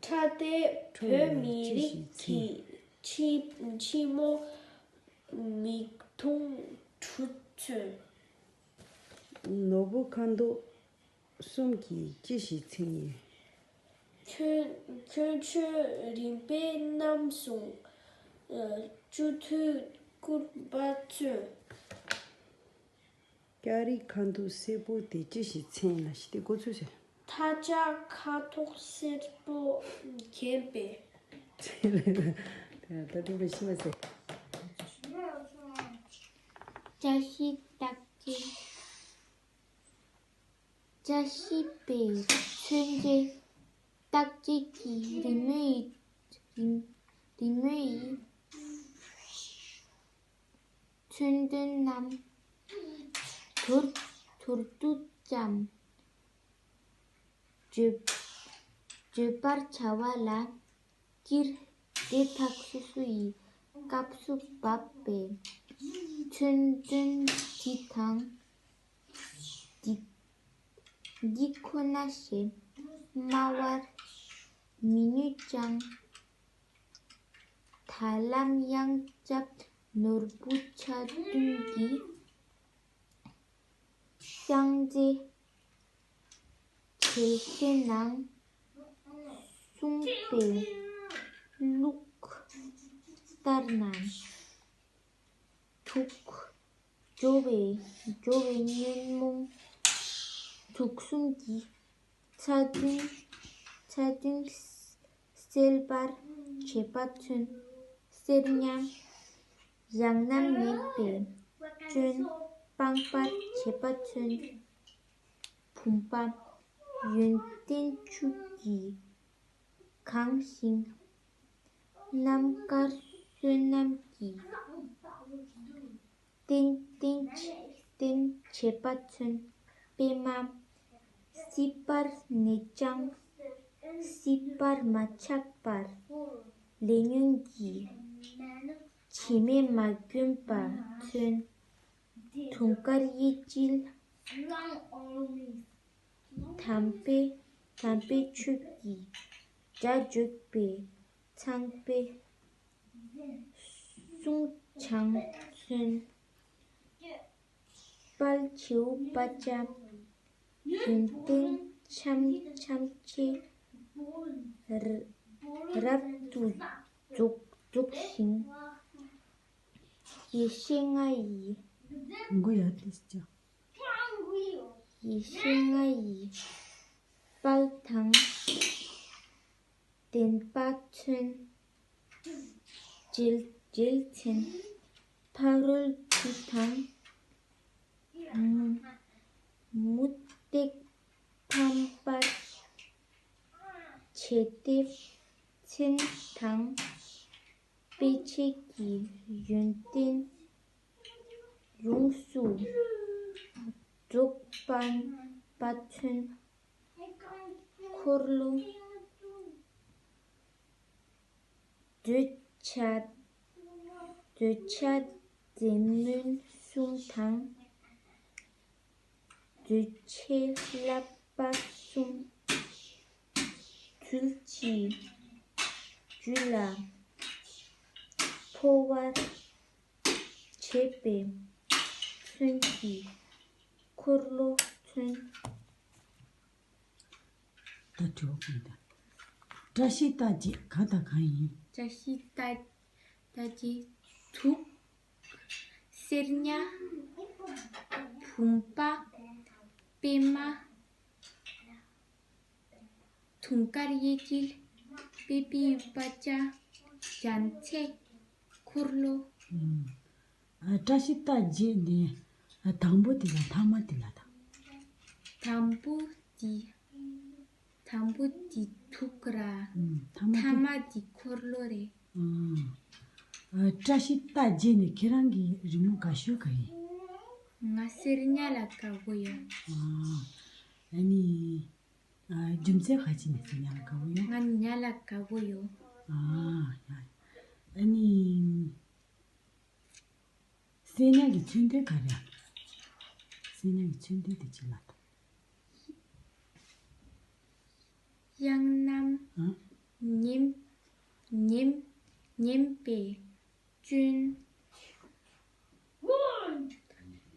ཁྲ་ཏེ་བོད་མི་རིགས་ཀྱི་ཕྱི་ཕྱི་མོ་མིག་མཐོང་གྲུ་མཚོན། ནོར་བུ་ཁ་མདོག་གསུམ་གྱིས་ཅི་ཞིག་མཚན་ཡིན། ཁྱོད་ཁྱོད་ཆོས་རིམ་པས་རྣམ་གསུམ་སྤྱི་མཐུས་བཀུར་བ་མཚོན། སྐྱ་རིས་ཁ་མདོག་སེར་པོ་དེ་ཅི་ཞིག་མཚན་ལ་ཞིག་དེ་འགོ་ཚུགས་ཟེར། ཐ་ཆ་ཁ་དོག་སེར་པོ་མཁྱེན་པས། ད་དུང་པའི་ཤི་བ་ཟེར། བཀྲ་ཤིས་རྟགས་ཅན། བཀྲ་ཤིས་པའི་མཚོན་བྱེད་རྟགས་བརྒྱད་ཀྱི་རི་མོ་ཡི་རི་རི་མོ་ཡི་མཚོན་དོན་རྣམས་དུར་དུར་དུ་ཙམ་བརྗོད་བརྗོད་པར་བྱ་བ་ལ། སྤྱིར་དེ་དག་སོ་སོ་ཡི་སྐབས་སུ་བབ་པའི་མཚོན་དོན་འདི་དང་འདི་འདི་ཁོ་ན་ཞེས་སྨྲ་བར་མི་ནུས་ཀྱང་། ད་ལམ་ཡང་སྐྱབས་ནོར་བུ་ཆ་བདུན་གྱི་ཤང་རྗེ་བྱེད་ཤེས་ནང་གསུངས་པའི་ལུགས་ལྟར་ན། དུག་སྦྱོར་བའི་སྦྱོར་བའི་ཉོན་མོངས་དུག་གསུམ་གྱི་ཚ་གདུང་ཚ་གདུང་སེལ་བར་བྱེད་པ་མཚོན། གསེར་ཉ་ཡང་ན་མེད་པའི་སྐྱོན་སྤང་བར་བྱེད་པ་མཚོན། བུམ་པ་ཡོན་ཏན་བཅུད་ཀྱིས་གང་ཞིང་། རྣམ་དཀར་བསོད་ནམས་ཀྱི་རྟེན་རྟེན་རྟེན་བྱེད་པ་མཚོན། པད་མ་སྲིད་པར་གནས་ཀྱང་སྲིད་པར་མ་ཆགས་པར་ལས་ཉོན་གྱི་བྱེ་མས་མ་གྱོན་པ་མཚོན། དུང་དཀར་གཡས་འཁྱིལ་དམ་པའི་དམ་པའི་ཆོས་ཀྱི་སྒྲ་བརྗོད་པའི་ཚངས་པའི་གསུང་བྱང་མཚོན། དཔལ་བྱེའུ་པ་ཅག་ཡོན་ཏན་ཆམ་ཆམ་ཆེ་རབ་ཏུ་རྫོགས་རྫོགས་ཤིང་། ཡེ་ཤེས་ལྔ་ཡི། མགོ་ཡར་ཏིས་ཀྱང་། ཡེ་ཤེས་ལྔ་ཡི་དཔལ་དང་ལྡན་པ་མཚོན། རྗེ་རྗེ་བཙུན་ཕ་རོལ་ཏུ་དང་། མུ་མུ་སྟེགས་ཕམ་པར་བྱེད་དེ། མཚན་དང་དཔེ་བྱད་ཀྱི་ཡོན་ཏན་ཡོངས་སུ་རྫོགས་པ་པ་མཚོན། འཁོར་ལོ་འདོད་ཆགས་འདོད་ཆགས་འཛད་མོས་གསུམ་དང་། འདོད་ཆེན་བསླབ་པ་གསུམ། ཚུལ་གྱིས་རྒྱུད་ལ་འཕོ་བར་བྱེད་པའི་མཚོན་གྱི་འཁོར་ལོ་མཚོན། ད་དྲི་བ་ཀུན་ལྡན། བཀྲ་ཤིས་རྟགས་བརྒྱད་གང་དང་གང་ཡིན། བཀྲ་ཤིས་རྟགས་རྟགས་བརྒྱད། དུག་གསེར་ཉ། བུམ་པ། པད་མ། དུང་དཀར་གཡས་འཁྱིལ། པད་པའི་པ་ཅག་རྒྱ་མཚོའི་འཁོར་ལོ། ཨ། བཀྲ་ཤིས་རྟགས་བརྒྱད་ནི། ཨ། དང་པོ་དེ་ལ་ཐ་མ་དེ་ལ་དང་། དང་པོ་དེ། དང་པོ་དེ་དུག་ར། ཨ། ཐ་མ་ཐ་དེ། མ་དེ་འཁོར་ལོ་རེད། ཨ། ཨ། བཀྲ་ཤིས་རྟགས་བརྒྱད་ནས་ཁྱེད་རང་གི་རི་མོ་དགའ་ཤོས་ག་ཡིན། ང་གསེར་ཉ་ལ་དགའ་པོ་ཡོད། ཨ། ཨ་ནི། ཨ། རྒྱུ་མཚན་ག་ཅི་ནས་གསེར་ཉ་ལ་དགའ་པོ་ཡོད། ང་ཉ་ལ་དགའ་པོ་ཡོད། ཨ། ཨ་ནི། གསེར་ཉ་གི་མཚོན་དོན་ག་རེ། གསེར་ཉ་གི་མཚོན་དོན་དེ་ཅི་ལ། དབྱངས་རྣམས། ཨ། ཉིམ། ཉིམ། ཉིམ་པའི་སྐྱོན། པགས།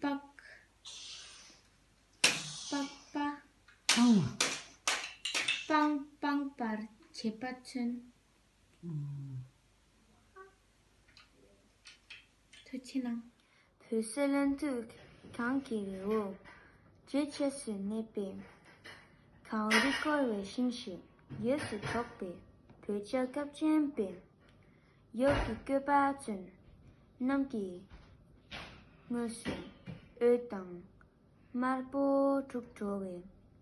པགས་པ། སྤང་བ། སྤང་། སྤང་བར་བྱེད་པ་མཚོན། ཨ། ཐུགས་རྗེ་གནང་། བོད་སྲིད་བློན་དུ་གངས་ཀྱི་རི་བོ་རྒྱུད་ཆད་སུ་གནས་པའི་གངས་རིས་བསྐོར་བའི་ཞིང་ཞིག་ཡོངས་སུ་རྫོགས་པའི་བོད་རྒྱལ་ཁབ་ཆེན་པོའི་ཡུལ་གྱི་བཀོད་པ་ཅན་རྣམས་ཀྱི་ངོས་སུ་འོད་དང་དམར་པོ་དྲུག་འཕྲོ་བའི་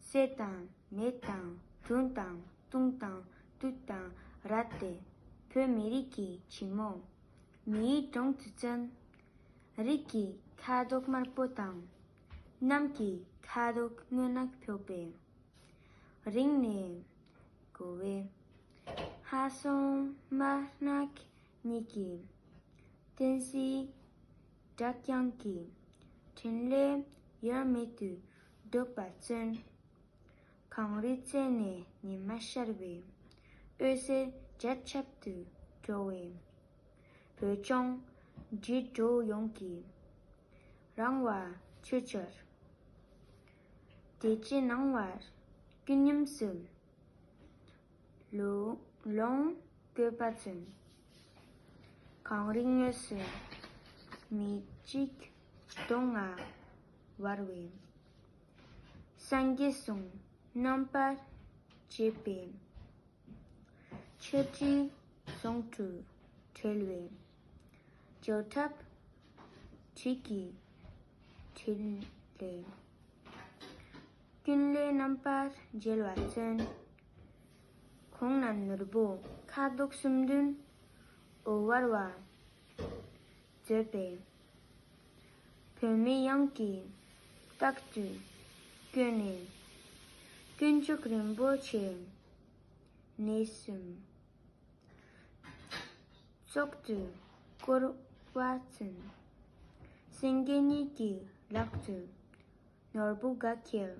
གསེར་དང་མེ་དང་དུང་དང་དུང་དང་དུད་དང་རལ་ཏེ་བོད་མི་རིགས་ཀྱི་ཕྱི་མོ་མིའི་དྲུང་དུ་བཙན། རིགས་ཀྱི་ཁ་དོག་དམར་པོ་དང་གནམ་གྱི་ཁ་དོག་སྔོ་ནག་ཕོག་པའི་རིང་ནས་གོ་བའི་ཧ་སོང་དམར་ནག་གཉིས་ཀྱི་བསྟན་སྲིད་དྲ་རྐྱང་གི་འཕྲིན་ལས་ཡོད་མེད་དུ་སྒྲོག་པ་ཅན། གངས་རིའི་རྩེ་ནས་ཉི་མ་ཤར་བའི་འོད་ཟེར་རྒྱ་ཁྱབ་ཏུ་འཕྲོ་བའི་བོད་ལྗོངས་དྲིལ་བསྒྲགས་ཡོངས་ཀྱི་རང་དབང་ཆོས་འབྱོར། དེ་རྗེས་གནང་བར་ཀུན་སྙོམས་སུ་ལོ་ལོངས་སྐུ་པ་ཚུན། གངས་རིའི་ངོས་སུ་མི་གཅིག་གདོང་ང་བར་བའི་སངས་རྒྱས་གསུང་རྣམ་པར་འབྱེད་པའི་ཆོས་ཀྱི་ཟུང་དུ་འབྲེལ་བའི་བརྗོད་ཐབས་བྲིས་ཀྱི་འཕྲིན་ལས། ཀུན་ལས་རྣམ་པར་རྒྱལ་བ་མཚོན། གོང་ན་ནོར་བུ་ཁ་དོག་གསུམ་ལྡན་འོད་འབར་བ་མཛད་པའི་བོད་མི་ཡོངས་ཀྱི་རྟག་ཏུ་བཀོད་ནས་དཀོན་མཆོག་རིན་པོ་ཆེའི་གནས་གསུམ་མཆོག་ཏུ་བཀུར་བ་ཅན། སེང་གེ་གཉིས་ཀྱི་ལག་ཏུ་ནོར་བུ་དགའ་ཁྱེར་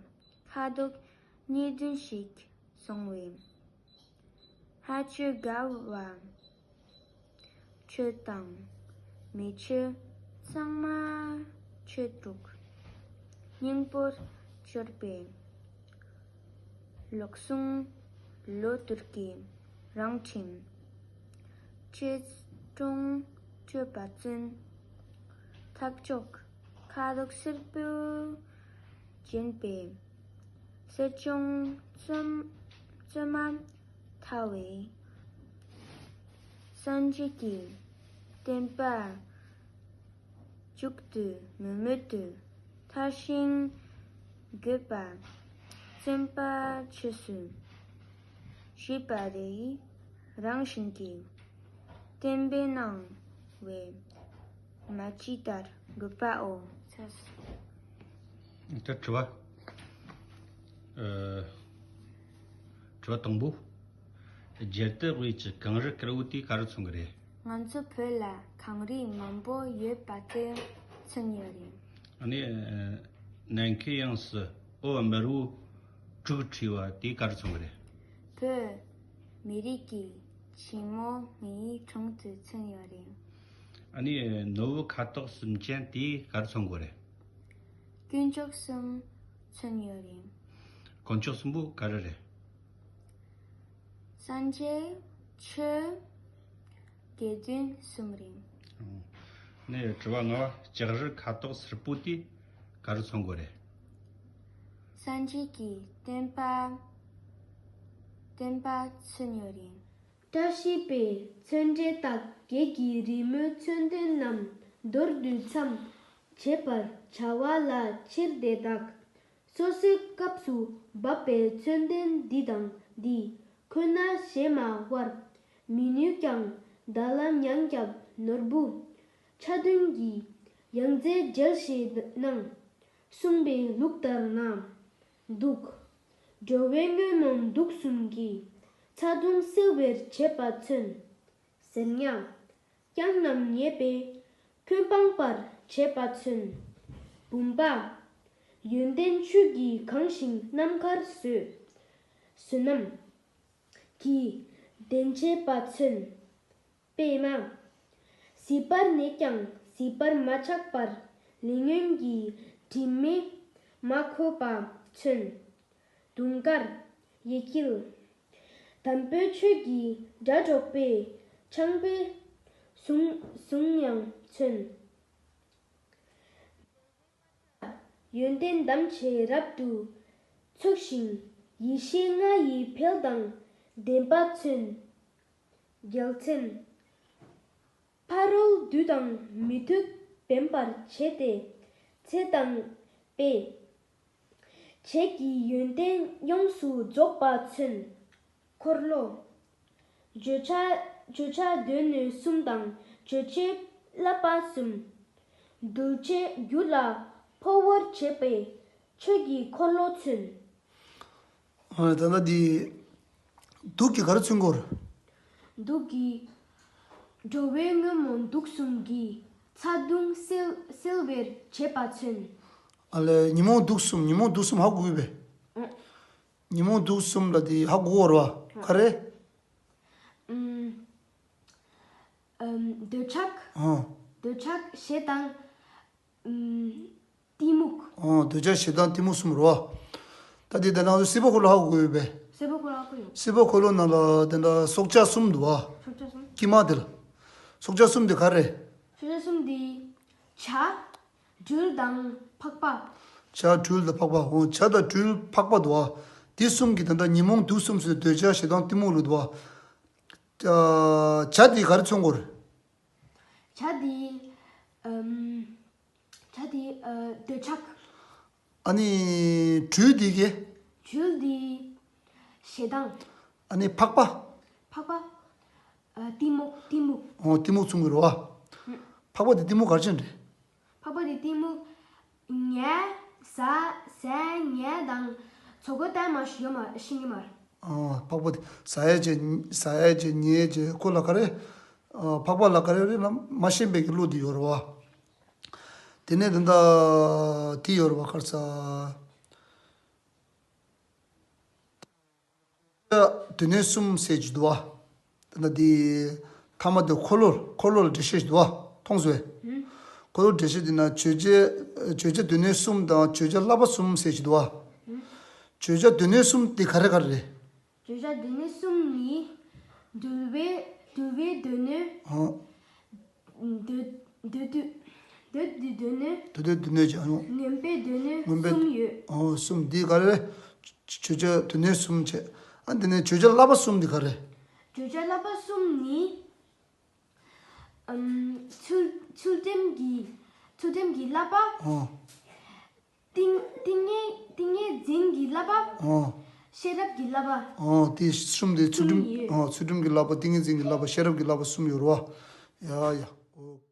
ཁ་དོག་གཉིས་ལྡན་ཞིག་སོང་བས། ལྷ་ཆོས་དགའ་བ་ཆོས་དང་མི་ཆོས་ཚང་མ་ཆོས་དྲུག་སྙིང་པོར་གྱུར་པའི་ལུགས་ཟུང་ལོ་དུར་གྱི་རང་ཁྲིམས་ཆོས་སྲུང་སྤྱོད་པ་ཅན། ཐབས་མཆོག་ཁ་དོག་སེར་པོས་བརྒྱན་པའི་གསེར་སྦྱངས་བཙོ་བཙོ་མ་ཐལ་བའི་སངས་རྒྱས་ཀྱི་བསྟན་པ་མཇུག་ཏུ་མི་མེད་དུ་མཐར་ཕྱིན་དགོས་པ་བཙན་པ་ཆོས་སུ་ཞུས་པ་རེ་རང་བཞིན་གྱིས་གཏན་འབེབས་གནང་བས་མ་ཇི་ལྟར་དགོས་པའོ། ད་དྲི་བ། ཨ། དྲི་བ་དང་པོ། རྒྱལ་དར་དབུས་ཀྱི་གངས་རི་དཀར་པོ་དེ་ག་རུ་མཚོན་གི་རེད། ང་ཚོ་བོད་ལ་གངས་རི་མང་པོ་ཡོད་པ་དེ་མཚོན་ཡོད་རེད། ཨ་ནི། ཨ། ནམ་མཁའི་དབྱིངས་སུ་འོད་དམར་པོ་དྲུག་འཕྲོས་པ་དེ་ག་རུ་མཚོན་གི་རེད། བོད་མི་རིགས་ཀྱི་ཕྱི་མོ་མིའི་དྲུང་དུ་མཚོན་ཡོད་རེད། ཨ་ནི། ནོར་བུ་ཁ་དོག་གསུམ་ཅན་དེ་ག་རུ་མཚོན་གི་རེད། དཀོན་མཆོག་གསུམ་མཚོན་ཡོད་རེད། དཀོན་མཆོག་གསུམ་པོ་ག་རེ་རེད། སངས་རྒྱས། ཆོས། དགེ་འདུན་གསུམ་རེད། ཨོ། ནས་དྲི་བ་ལྔ་པ། ལྕགས་རི་ཁ་དོག་སེར་པོ་དེ་ག་རུ་མཚོན་གི་རེད། སངས་རྒྱས་ཀྱི་བསྟན་པ། བསྟན་པ་མཚོན་ཡོད་རེད། བཀྲ་ཤིས་པའི་མཚོན་འགྲེལ་དག་བརྒྱད་ཀྱི་རི་མོའི་མཚོན་དོན་རྣམས་མདོར་བསྡུས་མཚམས་ཆད་པར་བྱ་བ་ལ་ཕྱིར་དེ་དག་སོ་སོའི་སྐབས་སུ་བབ་པའི་མཚོན་དོན་འདི་དང་འདི་ཁོ་ན་ཞེས་མ་དབར་མི་ནུས་ཀྱང་བརྡ་ལ་མྱང་རྒྱབ་ ནོར་བུ། ཆ་མཐུན་གྱི་ཡང་རྩེ་འཇལ་ཞེས་གནང་། གསུངས་པའི་ལུགས་ལྟར་ན། འདུག་འགྲོ་བའི་དངོས་མང་དུག་གསུམ་གྱིས། ཚ་གདུང་སེལ་བར་བྱེད་པ་མཚོན། ཟེར་སྙམ། ཀྱང་རྣམས་ཉེས་པའི་སྐྱོན་སྤང་བར་བྱེད་པ་མཚོན། བུམ་པ། ཡོན་ཏན་ཆུ་གིས་གང་ཞིང་རྣམ་དཀར་བཟོས། བསོད་ནམས་ཀྱིས་ལྡན་བྱེད་པ་མཚོན། པད་མ། བཟི་བར་ནས་ཀྱང་བཟི་བར་མ་ཆགས་པར་ལས་ཉོན་གྱི་དྲི་མས་མ་གོས་པ་མཚོན། དུང་དཀར། ཡ་གྱལ། དམ་པའི་ཆོས་ཀྱི་སྒྲ་སྒྲོག་པའི་ཆང་པའི་གཟུངས་གཟུངས་ཡང་མཚོན། ཡོན་ཏན་དམ་བཅས་རབ་ཏུ་ཚུགས་ཤིང་ཡེ་ཤེས་ལྔ་ཡི་འཕེལ་དང་ལྡན་པ་མཚོན། རྒྱལ་མཚན། ཕ་རོལ་འདུད་དང་མི་འདུད་འབེན་པར་བྱེད་དེ། ཚེ་དང་དཔལ། བྱད་ཀྱི་ཡོན་ཏན་ཡོངས་སུ་རྫོགས་པ་མཚོན། འཁོར་ལོ། བརྗོད་བྱ། བརྗོད་བྱ་སྡེ་སྣོད་གསུམ་དང་རྗོད་བྱེད་བསླབ་པ་གསུམ། གདུལ་བྱའི་རྒྱུད་ལ་འཕོ་བར་བྱེད་པའི་ཆོས་ཀྱི་འཁོར་ལོ་མཚོན། ཨ། ད་ལྟ་འདི། དུག་གིས་ག་རེ་མཚོན་གྱི་ཡོད་རེད། དུག་གིས་འགྲོ་བའི་དངོས་མང་དུག་གསུམ་གྱིས་ཚ་གདུང་སེལ་སེལ་བར་བྱེད་པ་མཚོན། ཨ་ལས། ཉོན་མོངས་དུག་གསུམ། ཉོན་མོངས་དུག་གསུམ་ཧ་གོ་གི་ཡོད་པས། ཨ། ཉོན་མོངས་དུག་གསུམ་ལབ་དེ་ཧ་གོ་གི་ཡོད་རེད་པ། ག་རེ། ཨམ། ཨམ། འདོད་ཆགས། ཨ། འདོད་ཆགས། ཞེ་སྡང་། ཨམ། གཏི་མུག་ཨ། འདོད་ཆགས། ཞེ་སྡང་། གཏི་མུག་གསུམ་རེད་པ། ད་དེ་དེ་ནང་དུ་སྲིད་པ་འཁོར་ལོ་ཧ་གོ་གི་ཡོད་པས། སྲིད་པ་འཁོར་ལོ་ཧ་གོ་ཡོད། སྲིད་པ་འཁོར་ལོ་ནང་ལ་དེ་འདྲ་སྲོག་ཆགས་གསུམ་འདུག་པ། སྲོག་ཆགས་གསུམ། དཀྱིལ་མ་དེ་ལ། སྲོག་ཆགས་གསུམ་དེ་ག་རེ། སྲོག་ཆགས་གསུམ་དེ། བྱ། སྦྲུལ་དང་ཕག་པ། བྱ། སྦྲུལ་དང་ཕག་པ། འོ། བྱ་དང་སྦྲུལ། ཕག་པ་འདུག་པ། དེ་གསུམ་གྱིས་ད་ལྟ་ཉོན་མོངས་དུག་གསུམ་ཟེར། འདོད་ཆགས། ཞེ་སྡང་། གཏི་མུག་ལབ་འདུག་པ། ཨ། བྱ་དེ་ག་རེ་མཚོན་གྱི་ཡོད་རེད། བྱ་དེ། ཨམ། བྱ་དེ། ཨ། འདོད་ཆགས། ཨ་ནི་སྦྲུལ་དེ་གས། སྦྲུལ་དེ། ཞེ་སྡང་། ཨ་ནི་ཕག་པ། ཕག་པ། ཨ། གཏི་མུག་གཏི་མུག་འོ། གཏི་མུག་མཚོན་གྱི་རེད་པ། ཨུ། ཕག་པ་དེ་གཏི་མུག་ག་རེ་བྱས་ནས་རེད། ཕག་པ་དེ་གཏི་མུག་ཉལ། ཟ། ཟས། ཉལ་དང་། ཚོགས་འཁོར་ལྟར་མ་ཞིག་ཡོད་མ། ཤེས་ཀྱི་མ་རེད། ཨ། ཕག་པ་དེ་ཟ་ཡས་བྱས། ཟ་ཡས་བྱས། ཉལ་བྱས། ཁོ་ལ་ག་རེ། ཨ། ཕག་པ་ལ་ག་རེ་རེད་ལབ་མ་ཤེས་པའི་གི་བློ་དེ་ཡོད་རེད་པ། དེ་ནས་ད་ལྟ་དེ་ཡོད་རེད་པ། ག་རེ་ཟ། སྡེ་སྣོད་གསུམ་ཟེར་གྱི་འདུག་པ། ད་ལྟ་དེ་ཐ་མ་དེ་འཁོར་ལོ། འཁོར་ལོ་ལ་འགྲེལ་བཤད་ཞིག་འདུག་པ། མཐོང་སོང་ངས། ཨུ། འཁོར་ལོ་འགྲེལ་བཤད་དེ་ན་བརྗོད་བྱ། བརྗོད་བྱ་སྡེ་སྣོད་གསུམ་དང་བརྗོད་བྱ་བསླབ་པ་གསུམ་ཟེར་གྱི་འདུག་པ། ཨུ། བརྗོད་བྱ་སྡེ་སྣོད་གསུམ་དེ་ག་རེ་ག་རེ་རེད། བརྗོད་བྱ་སྡེ་སྣོད་གསུམ་ནི། འདུལ་བའི། འདུལ་བའི་སྡེ་སྣོད། ཨང་། འདོད། འདོད་འདོད་འདོད་འདོད་སྡེ་སྣོད། འདོད་འདོད་སྡེ་སྣོད་ཀྱི། ཨང་། ངན་པའི་སྡེ་སྣོད། ངན་པའི། གསུམ་ཡོད། ཨོ། གསུམ་འདི་ག་རེ། བརྗོད་བྱ་སྡེ་སྣོད་གསུམ་བྱས། ཨ། འདི་ནས་བརྗོད་བྱ་བསླབ་པ་གསུམ་འདི་ག་རེ། བརྗོད་བྱ་བསླབ་པ་གསུམ་ནི། ཨམ། ཚུལ། ཚུལ་ཁྲིམས་ཀྱི། ཚུལ་ཁྲིམས་ཀྱི་བསླབ་པ། ཨོ། ཏིང་། ཏིང་ངེ། ཏིང་ངེ་འཛིན་གྱི་བསླབ་པ། ཨོ། ཤེས་རབ་ཀྱི་བསླབ་པ། ཨོ། དེ་གསུམ་དེ་ཚུལ་ཁྲིམས། གསུམ་ཡོད། ཨོ། ཚུལ་ཁྲིམས་ཀྱི་བསླབ་པ། ཏིང་ངེ་འཛིན་གྱི་བསླབ་པ། ཤེས་རབ་ཀྱི་བསླབ་པ་གསུམ་ཡོད་རེད་པ། ཡ་ཡ། ཨོ།